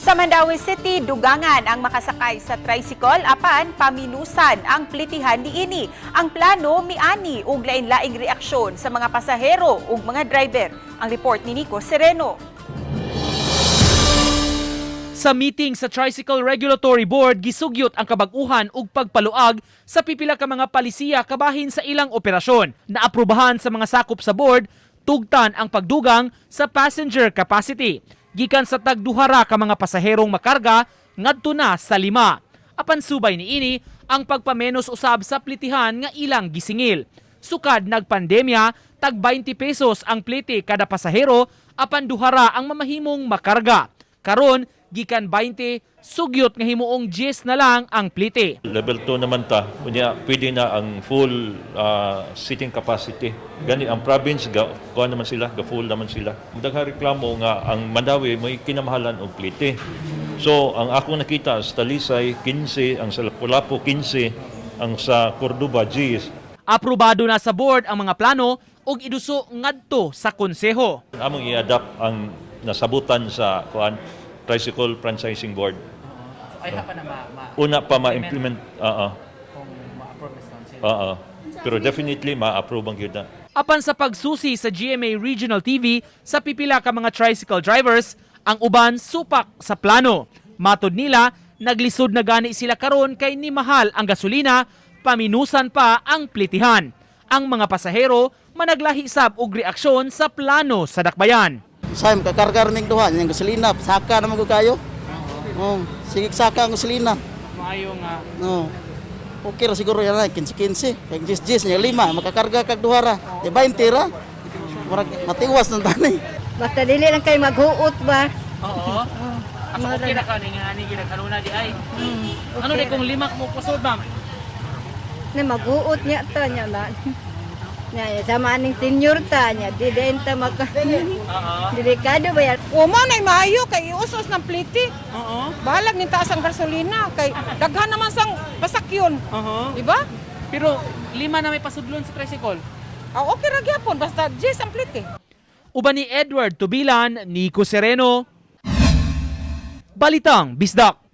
Sa Mandaue City, dugangan ang makasakay sa tricycle apan paminusan ang plitihan niini. Ang plano miani og lain-laing reaksyon sa mga pasahero ug mga driver. Ang report ni Nico Sereno. Sa meeting sa Tricycle Regulatory Board, gisugyot ang kabag-uhan ug pagpaluag sa pipila ka mga palisiya kabahin sa ilang operasyon. Naaprubahan sa mga sakop sa board, tugtan ang pagdugang sa passenger capacity. Gikan sa tagduhara ka mga pasaherong makarga, ngadto na sa 5. Apan subay niini ang pagpamenos usab sa plitihan nga ilang gisingil. Sukad nagpandemya, tag 20 pesos ang plite kada pasahero, apan duhara ang mamahimong makarga. Karon, gikan 20, sugyot nga himuong 10 na lang ang plite. Level 2 naman ta, unya pwede na ang full seating capacity. Gani ang province ga kuan naman sila, ga full naman sila. Daghang reklamo nga ang Mandaue may kinamahalan og plite. So ang akong nakita sa Talisay 15, ang sa Lapu-Lapu 15, ang sa Cordoba 10. Aprobado na sa board ang mga plano ug iduso ngadto sa konseho. Among i-adapt ang nasabutan sa kuan Tricycle Franchising Board. So, ay pa na Una pa ma-implement, oo. Kung ma-approve sa council. Oo. Pero definitely ma-approve ang gyud na. Apan sa pagsusi sa GMA Regional TV sa pipila ka mga tricycle drivers, ang uban supak sa plano. Matod nila, naglisod na gani sila karon kay ni mahal ang gasolina, paminusan pa ang plitihan. Ang mga pasahero managlahi sab og reaksyon sa plano sa dakbayan. Say, makakargar mig duha, yung gasolina, saka naman ko kayo. Oh, sige saka ang gasolina. Maayo nga. No. Okay ra siguro yan ay 15 15, kay 10 10 nya lima makakarga kag duha ra. Di 20 ra. Murag matiwas nang tani. Basta dili lang kayo maghuot ba? Oo. Asa okay na ka ni nga ani ginakanuna di ay. Ano di kung 5 mo kusod, ma'am? Na maghuot niya ta niya na. Nya sama aning senior ta niya di din ta maka. Delikado ba yan? O mo nay maayo kay iusos ng pliti. Oo. Bahalag ning taas ang gasolina kay daghan naman sang pasakyon. Oo. Di ba? Pero 5 na may pasudlon sa tricycle. Ah, okay ra gyapon basta 10 ang pliti. Uban ni Edward Tubilan, Nico Sereno. Balitang Bisdak.